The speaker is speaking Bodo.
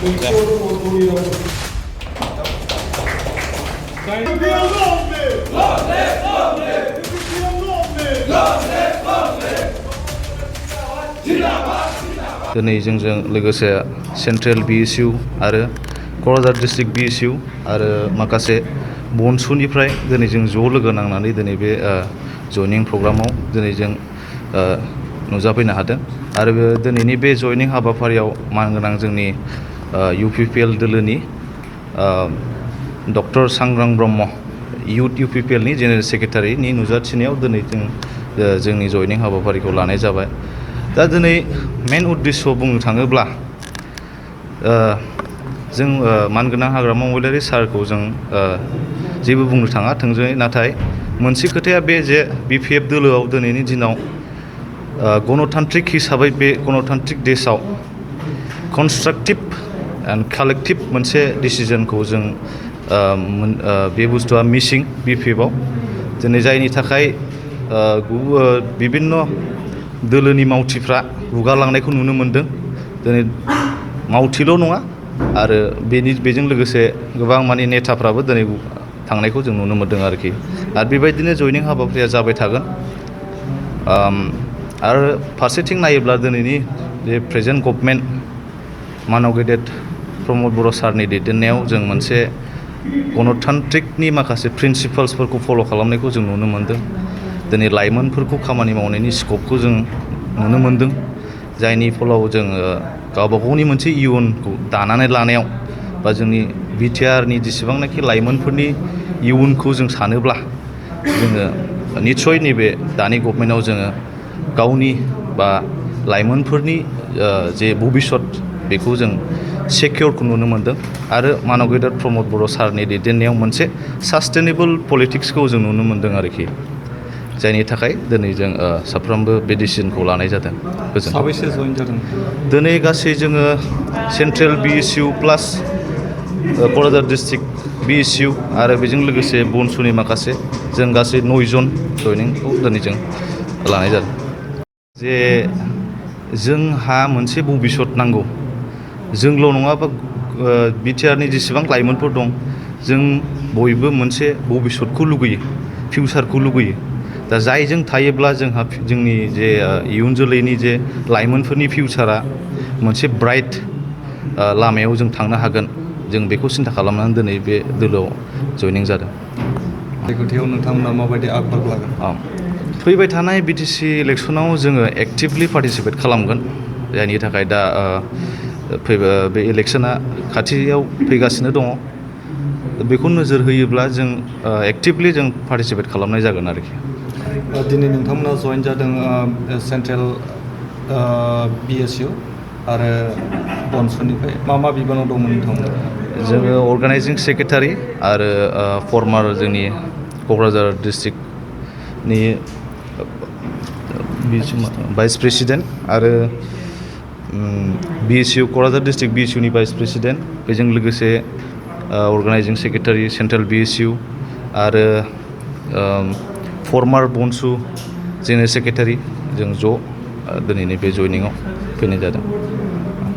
दिनै जोंजों लोगोसे सेन्ट्रेल BSU आरो क'क्राझार डिस्ट्रिक्ट BSU आरो माखासे बनसुनिफ्राय दिनै जों ज' लोगो नांनानै दिनै बे जयनिं प्रग्रामाव दिनै जों नुजाफैनो हादों आरो दिनैनि बे जयनिं हाबाफारियाव मानगोनां जोंनि UPPL दोलोनि डक्टर सांग्रां ब्रह्म इउथ UPPL नि जेनेरेल सेक्रेटारिनि नुजाथिनायाव दिनै जोंनि जयनिं हाबाफारिखौ लानाय जाबाय। दा दिनै मेन उद्देश्य बुंनो थाङोब्ला जों मानगोनां हाग्रामा महिलारि सारखौ जों जेबो बुंनो थाङा थोंजोङै, नाथाय मोनसे खोथाया बे जे BPF दोलोआव दिनैनि दिनाव गणतान्त्रिक हिसाबै बे गणतान्त्रिक देशआव कनस्ट्राक्टिभ एन्ड कालेक्टिभ मोनसे डिसिजनखौ जों बे बुस्थुआ मिसिं BPF आव दिनै जायनि थाखाय बिभिन्न दोलोनि मावथिफ्रा गुगालांनायखौ नुनो मोनदों। दिनै मावथिल' नङा आरो बेजों लोगोसे गोबां माने नेताफ्राबो दिनै थांनायखौ जों नुनो मोनदों आरोखि। आरो बेबायदिनो जयनिं हाबाफारिया जाबाय थागोन। आरो फारसेथिं नायोब्ला दिनैनि जे प्रेजेन्ट गभर्नमेन्ट मानव गेदेर प्रमद बर' सारनि दैदेननायाव जों मोनसे गणतान्त्रिकनि माखासे प्रिन्सिपाल्सफोरखौ फल' खालामनायखौ जों नुनो मोनदों। दिनै लाइमोनफोरखौ खामानि मावनायनि स्कपखौ जों नुनो मोनदों, जायनि फलाव जों गावबा गावनि मोनसे इयुनखौ दानानै लानायाव बा जोंनि बिटिआरनि जेसेबांनाखि लाइमोनफोरनि इयुनखौ जों सानोब्ला जोङो निस्सय नैबे दानि गभर्नमेन्टआव जोङो गावनि बा लाइमोनफोरनि जे भबिष्यत बेखौ जों सेकिउरखौ नुनो मोनदों आरो मानव गेदेर प्रमद बर' सारनि दैदेननायाव मोनसे सास्टेनेबल पलिटिक्सखौ जों नुनो मोनदों आरोखि। जायनि थाखाय दिनै जों साफ्रोमबो बे डिसिजनखौ लानाय जादों। साबैसे जइन जादों? दिनै गासै जोङो सेन्ट्रेल BSU प्लास क'क्राझार डिस्ट्रिक्ट BSU आरो बेजों लोगोसे बनसुनि माखासे जों गासै 9 जन जयनिंखौ दिनै जों लानाय जादों। जे जोंहा मोनसे भबिष्यत नांगौ, जोंल' नङाबा बिटिआरनि जेसेबां लाइमोनफोर दं, जों बयबो मोनसे भबिष्यतखौ लुगैयो, फिउचारखौ लुगैयो। दा जायजों थायोब्ला जोंहा जोंनि जे इयुन जोलैनि जे लाइमोनफोरनि फिउचारा मोनसे ब्राइट लामायाव जों थांनो हागोन, जों बेखौ सिन्था खालामनानै दिनै बे दोलोआव जयनिं जादों। बे खोथायाव नोंथांमोना माबायदि आग लागोन? फैबाय थानाय BTC इलेक्सनाव जोङो एक्टिभलि पार्टिसिपेट खालामगोन, जायनि थाखाय दा बे इलेक्सना खाथियाव फैगासिनो दङ। बेखौ नोजोर होयोब्ला जों एक्टिभलि जों पार्टिसिपेट खालामनाय जागोन आरोखि। दिनै नोंथांमोना जइन जादों सेन्ट्रेल BSU आरो बनसुनिफ्राय मा बिबानाव दंमोन नोंथांमोना? जोङो अर्गानाइजिं सेक्रेटारि आरो फर्मार जोंनि क'क्राझार डिस्ट्रिक्टनि भाइस प्रेसिडेन्ट आरो BSU क'क्राझार डिस्ट्रिक्ट BSU नि भाइस प्रेसिडेन्ट, बेजों लोगोसे अर्गानाइजिं सेक्रेटारि सेन्ट्रेल BSU आरो फर्मार बनसु जेनेरेल सेक्रेटारि जों ज' दिनैनि बे जयनिंआव फैनाय जादों।